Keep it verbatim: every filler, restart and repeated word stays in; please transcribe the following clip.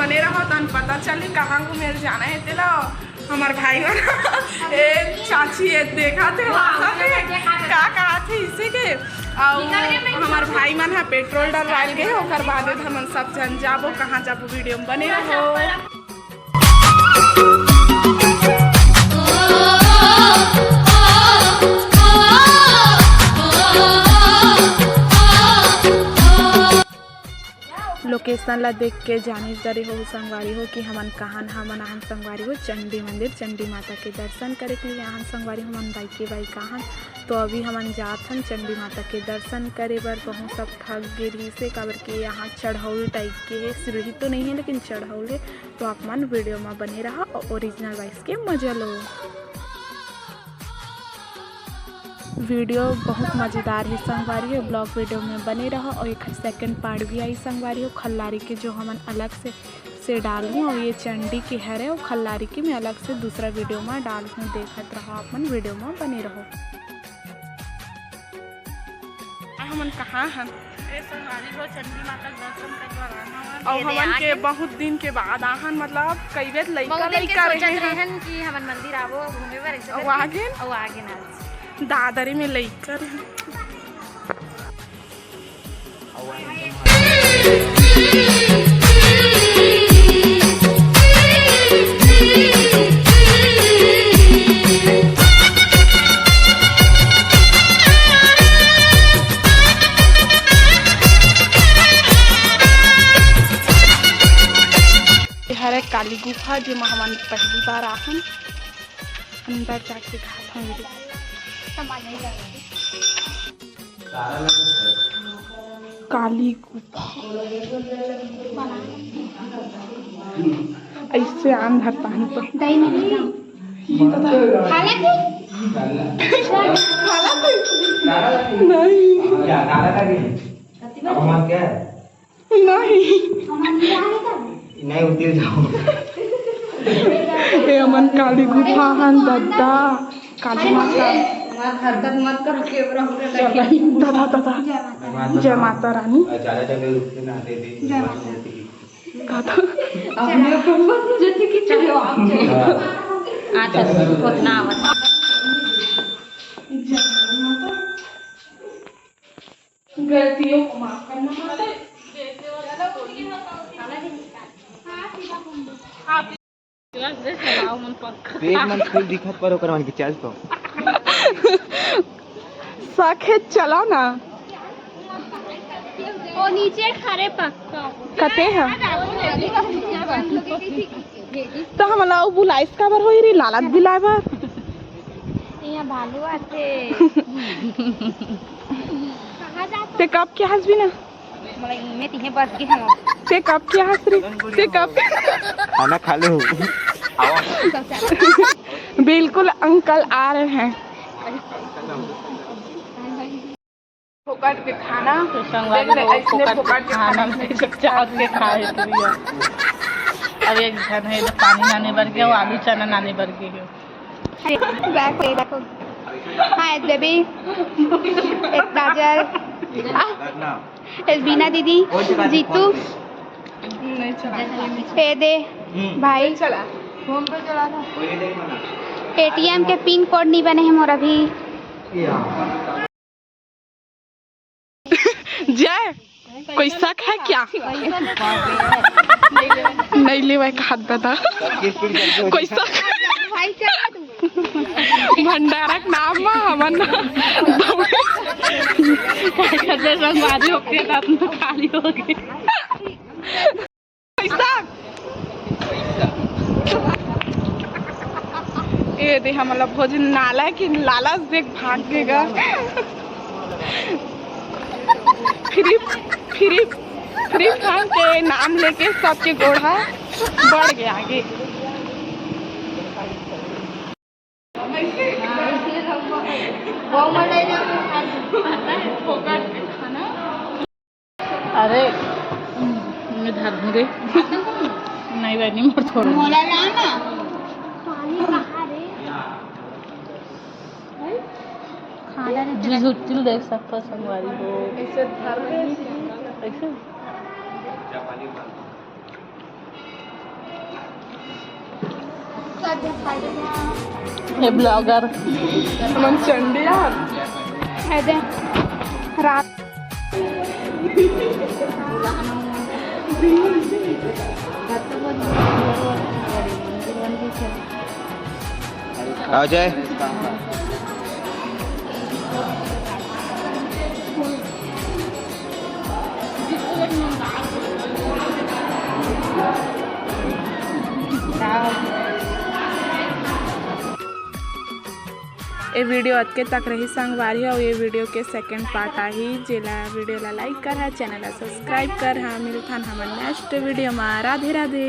बने रहो, तहन पता चली कहाँ घूमे जाना हे तेला। हमर भाई मन ए चाची ए देखा थे, हंसा थे, का कहा थे इसे के। अउ हमर भाई मन ह पेट्रोल डलवाल गए, ओकर बाद हमन सब झन जाबो, कहाँ जाबो, वीडियो में बने रहो। लोकेशन ला देख के जानिस डरे हो संगवारी हो कि हमन कहाँ न हमन आहन संगवारी हो चंडी मंदिर, चंडी माता के दर्शन करे के लिए आहन संगवारी हो, हमन बाइके बाइक आहन। तो अभी हमन जात हन चंडी माता के दर्शन करे बर। बहुत सब थक गे रहिस हे, काबर के यहाँ चढ़ौल टाइप के हे, सीढ़ी तो नहीं है लेकिन चढ़ौल है। तो आप मन वीडियो में बने रहा और ओरिजिनल वॉइस के मजा लो। वीडियो बहुत मज़ेदार है संगवारी हो, ब्लॉग वीडियो में बने रहो। और एक सेकंड पार्ट भी आई संगवारी हो, खल्लारी के जो हमन अलग से से डालूँ, और ये चंडी के हरे और खल्लारी के मैं अलग से दूसरा वीडियो में डालूँ, देखत रहो आप मन, वीडियो में बने रहो। हमन कहाँ हन? ए संगवारी हो, चंडी माता के दर्शन करे बर आना हन। और ये दे हमन के आगे। बहुत दिन के बाद आहन, मतलब कई बेर लइका बहुत दिन के लइका सोचत रहे हन। रहन कि हमन मंदिर आबो घूमे बर, ऐसे और करके। आगे? और आगे ना। दादरी में लइका रहे। ये हरे काली गुफा, जेमा हमन पहली बार आहन। अंदर जाके घात हन। काली गुफा। ऐसे आन धरता है तो। दही में नहीं। ये तो था। खाला की? खाला की? नहीं। क्या? काला का नहीं? अब हम क्या है? नहीं। नहीं, उतर जाओ। ए, हमन काली गुफा हन दद्दा, काली माता। हमार हरकत मत करो, कैमरा में चल रही, दद्दा, दद्दा। जय माता रानी। दादा। अपने ऊपर मत जैसे कि चलो आप। हाँ। अच्छा, उतना आवत। जय माता। गलतियों को माफ करना माता। पेट मन फूल दिखत पर ओकर मन के चल तो। साखे चला ना। ओ नीचे खरे पक्का। कते ह? तो हमला उ बुलाइस काबर होई रे, लालच दिलाए बर। यहाँ भालू आथे। ते कब के हंसबी ना? मोला इमे तिहे बस के हम। ते कब के हंस रे? ते कब? खाना खा लो। बिल्कुल अंकल आ रहे हैं। फोकट के खाना। तो संगवारी देख ले, लोग ऐसने फोकट फोकट के के खाना खाना। में चुपचाप के खाए प्रिया। अब एक झन है तो पानी लाने बर गया, वो आलू चना लाने बर गया। बैक पे देखो। हाँ, बेबी। एक गाजर। आ, एल्बीना दीदी, जीतू। ए दे, भाई। एटीएम के पिन कोड नहीं बने है मोर अभी। जय, कोई शक है क्या? नहीं लेवे का हाथ दादा। कोई शक? भंडारा के नाम में हमन दौड़े। संगवारी होके तो अपना खाली हो गए। पैसा। ए दे हमला भोजन नाला कि लालच देख भाग गेगा। फ्री, फ्री, फ्री फायर के नाम लेके सबके गोढ़ा बढ़ गया आगे। अरे, मैं धर दूंगी। नहीं बहनी, मोर छोड़। मोला ला ना। खाना नहीं जी, जुत्ती देख सकता संगवारी हो। ऐसे धर रही है। ऐसे? हे ब्लॉगर, मन चंडी यार। हे दे। रात अजय। ए वीडियो अतके तक रही संगवारी हो। ए वीडियो के सेकंड पार्ट आही, जेला वीडियो ला लाइक करहा, चैनल ला सब्सक्राइब करहा। मिलथन हमन नेक्स्ट वीडियो मा। राधे राधे।